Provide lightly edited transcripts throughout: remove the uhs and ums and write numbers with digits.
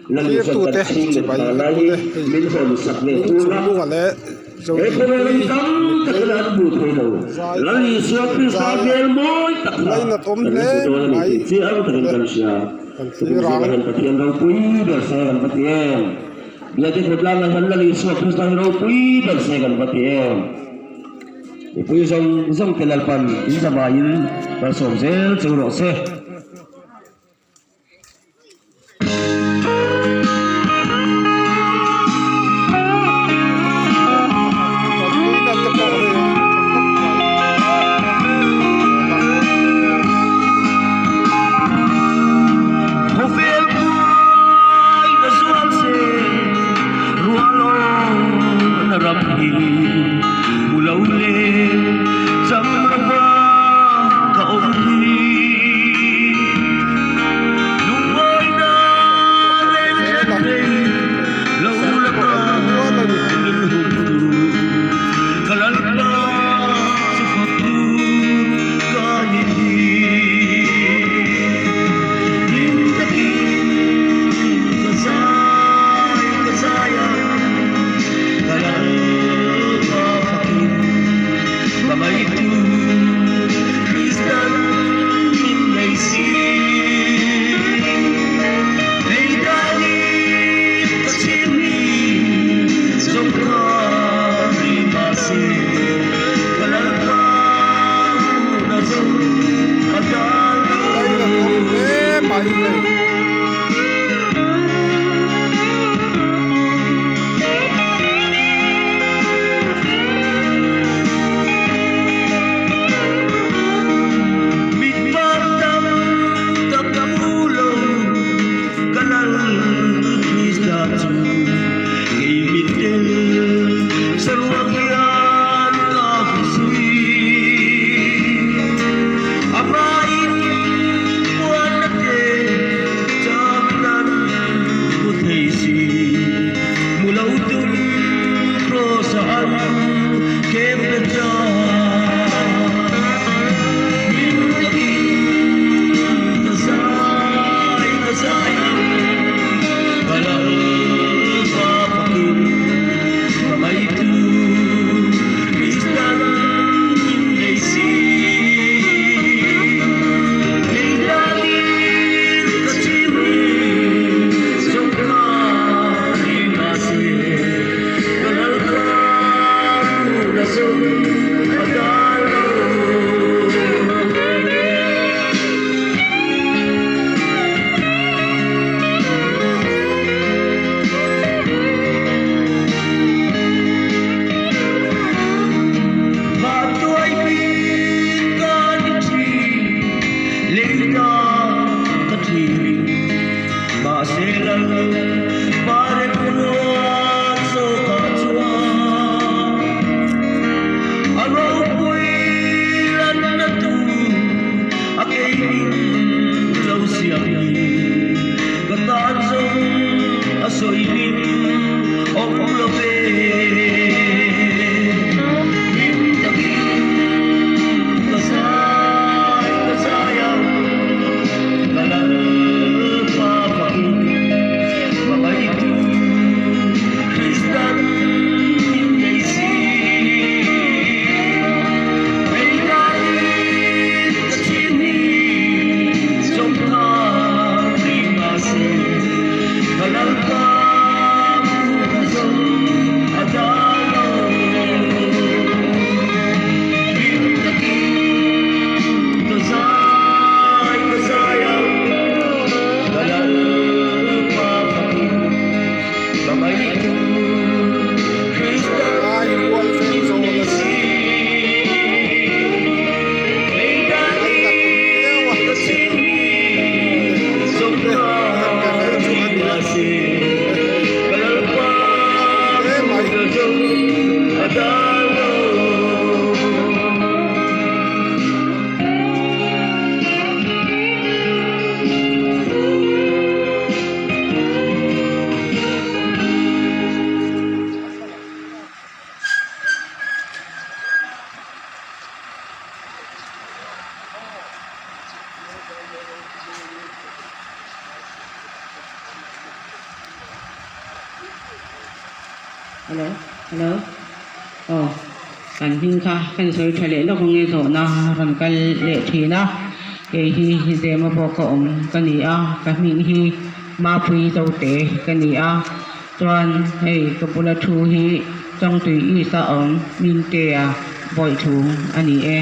Thlirtute chibai tute hei Hming Chungnunga leh Zodinpuii mipui zai zai lainat awm hle mai te kan thlir ang. Mipui zawng zawng te Lalpan in zavaiin malsawm zel cheu rawh se. Hello hello aw kan hming kha kan sawi tha leh lawk ange zawhna rawn kal leh thin a kei hi Zema pawh ka awm ka ni a ka hming hi Mapui Zote ka ni a chuan hei ka bula thu hi Chawngtui East a awm Mintea Bawihchhung a ni e.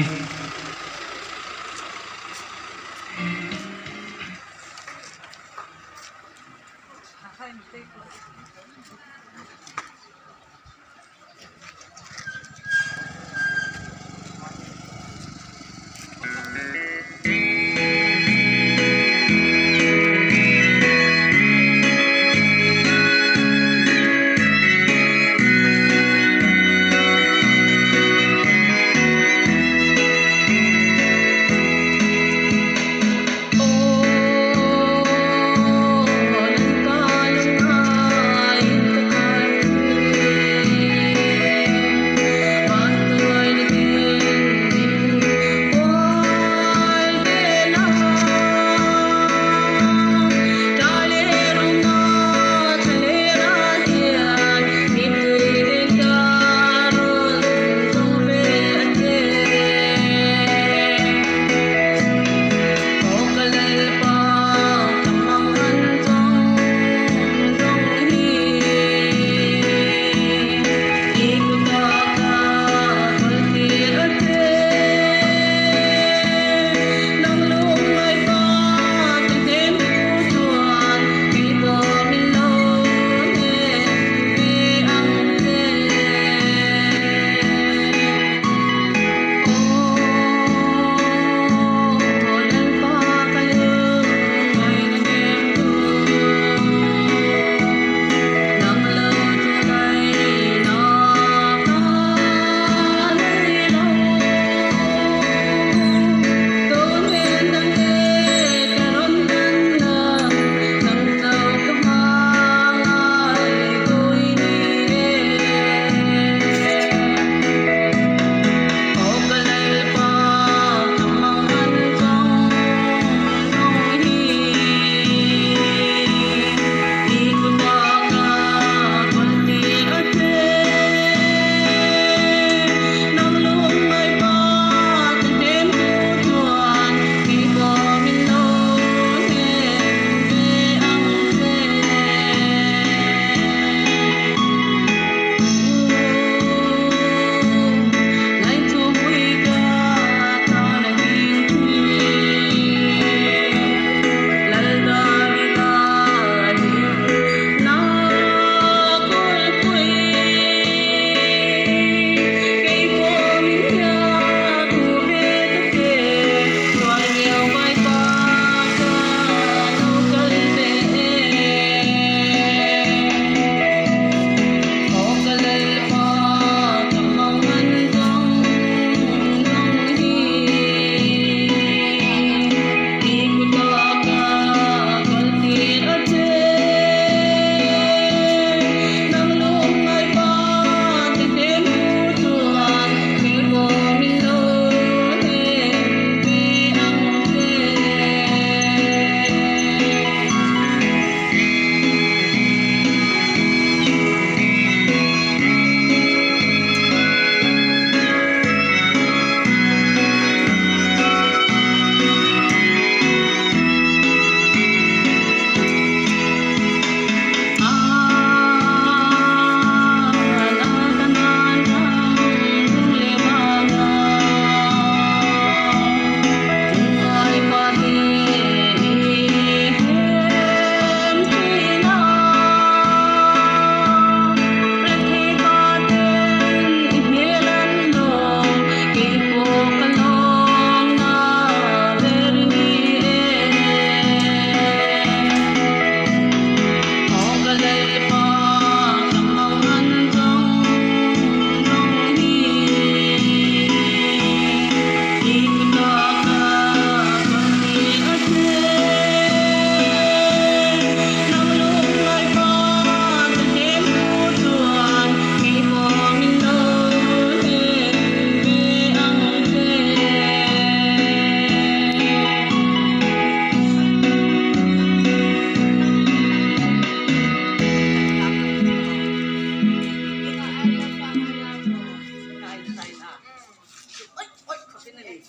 Awle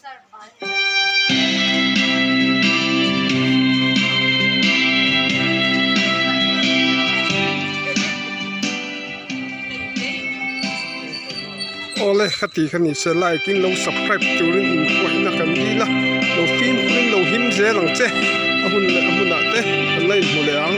ka ti kha ni se like in lo subscribe turin inpawhna kan dil a lo fimkhur in lo him zel ang che a hun leh a hmunah te kan la inhmu leh ang.